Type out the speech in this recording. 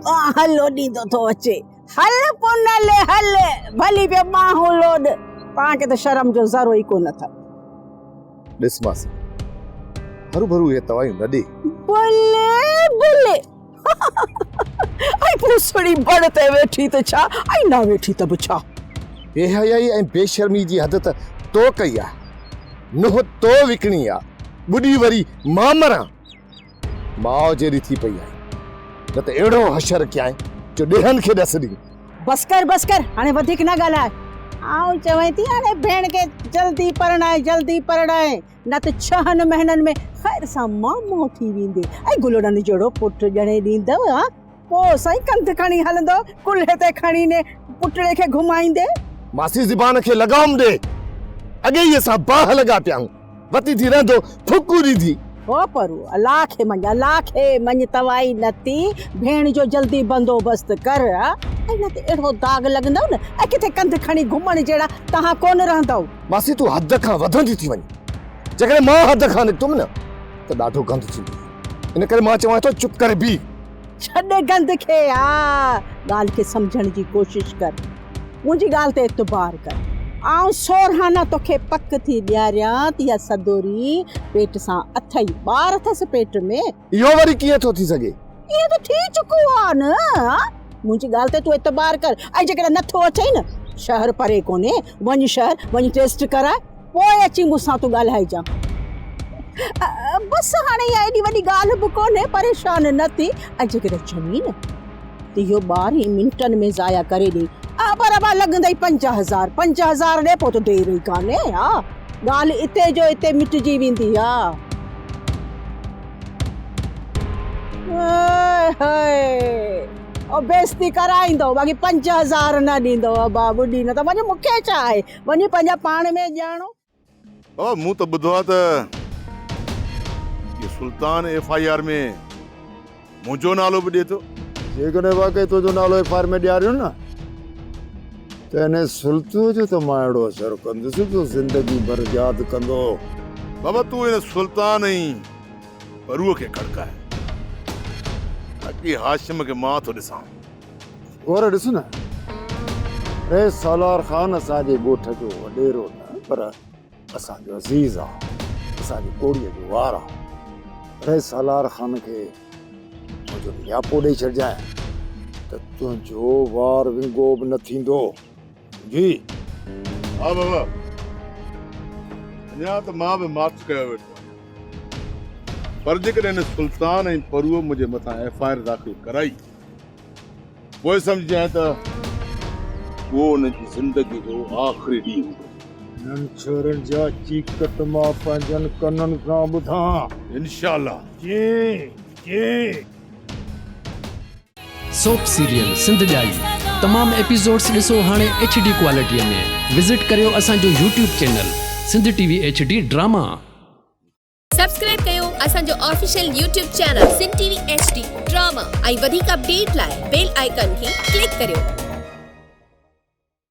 ٻانهن لوڏيندو ٿو اچي. هل پنهل هل، ڀلي پيو ٻانهون لوڏ. پاڻ کي ته شرم جو ذرو ئي ڪونه اٿم. ڏس ماسي، هروڀرو اهي توايون نه ڏي. بلي بلي، ۽ پوسڙي بڙ تي ويٺي ته ڇا ۽ نه ويٺي ته به ڇا. بي حيائي ۽ بي شرمي جي حد ته تو ڪئي آهي. نوح تو وڪڻي آ، ٻڏي وري مان مران. ماء جيڏي ٿي پئي آهين، نه ته اهڙو حشر ڪيائين جو ڏيهن کي ڏس ڏين. بس ڪر بس ڪر، هاڻي وڌيڪ نه ڳالهاء. آئون چوين ٿي هاڻي ڀيڻ کي جلدي پرڻاء جلدي پرڻاء، نه ته ڇهن مهينن ۾ خير سان مامو ٿي ويندي ۽ گلڙن جهڙو پٽ ڄڻي ڏيندؤ ها. پوء سائين ڪنڌ کڻي هلندو، ڪلهي تي کڻي ني پٽڙي کي گهمائيندي. ماسي زبان کي لگام ڏي، اڳي ئي اسان باهه لڳا پيا آهيون، وتي ٿي رهندو ڦڪو ڏيندي. هو پرو، الله کي مڃ، الله کي مڃ توائي نه ٿي، ڀيڻ جو جلدي بندوبست ڪر ها، ۽ نه ته اهڙو داغ لڳندؤ نه ۽ ڪٿي ڪنڌ کڻي گهمڻ جهڙا توهان ڪونه رهندؤ. ماسي تون حد کان وڌندي ٿي وڃين، جيڪڏهن مان حد کان نڪتم نه ته ڏاڍو گند ٿيندو، ان ڪري مان چوان ٿو چپ ڪري بيهه. ڇڏ گند کي ها ڳالهه کي سمجهڻ جي ڪوشش ڪر منهنجي ڳالهه تي اعتبار ڪر آئون سورهانا توکي پڪ ٿي ڏياريان ته اها سدوري پيٽ سان اٿئي ٻار اٿس پيٽ ۾. اهو وري ڪيئن ٿو ٿي سگهي؟ اهو ته ٿي چڪو آ نه ها منهنجي ڳالهه تي تون اعتبار ڪر ۽ جيڪڏهن نٿو اچئي نه شهر پري ڪونهي وڃ شهر وڃي ٽيسٽ ڪراء پوء اچي مون سان تون ڳالهائجان. بس هاڻي اها ايڏي وڏي ڳالهه به ڪونهي، پريشان نه ٿي ۽ جيڪڏهن چوين نه ته اهو ٻار ئي منٽن ۾ ضايع ڪري ڏئي. پر ابا لڳندئي 5000، 5000 ڏي پوء ته دير ئي ڪانهي ها ڳالهه اتي جو اتي مٽجي ويندي ها. هاء هاء او بيستي ڪرائيندو باقي 5000 نه ڏيندو ابا ٻڏي نه ته وڃ مون کي ڇا آهي. وڃي پنهنجا پاڻ ۾ ڄاڻو. بابا مون ته ٻڌو آهي ته اهو سلطان ايف I R ۾ منهنجو نالو به ڏئي ٿو. جيڪڏهن واقعي تنهنجو نالو ايف I R ۾ ڏياريو نه ته ان سلطوء جو ته مان اهڙو اثر ڪندس جو زندگي ڀر ياد ڪندو. بابا تون ان سلطان ۽ پروء کي کڙڪاء. باقي هاشم کي مان ٿو ڏسان. گور ڏس نه، رئيس سالار خان اسان جي ڳوٺ جو وڏيرو نه پر اسان جو عزيز آ، اسان جي ڪوڙيء جو وار آ. رئيس سالار خان کي منهنجو نياپو ڏئي ڇڏجانء ته تنهنجو وار ونگو به نه ٿيندو. جي. ها بابا، اڃا ته مان به ماٺ ڪيو ويٺو آهيان. پر جيڪڏهن هن سلطان ۽ پروء منهنجي مٿان ايف I R داخل ڪرائي. پوء سمجهجانء ته اهو ان جي زندگيء جو آخري ڏينهن هوندو. انهن ڇورن جا چيڪٽ مان پنهنجن ڪنن سان ٻڌان. انشاء الله. جي جي. سوپ سيريل سنڌ ڄائي تمام ايپيسوڊس ڏسو هاڻي ايڇ ڊي ڪوالٽي ۾ وزٽ ڪريو اسان جو YouTube channel Sindh T V H D drama. Subscribe ڪيو اسان جو official YouTube channel Sindh T V H D drama ۽ وڌيڪ اپڊيٽ لاء بيل آئيڪان کي ڪلڪ ڪريو.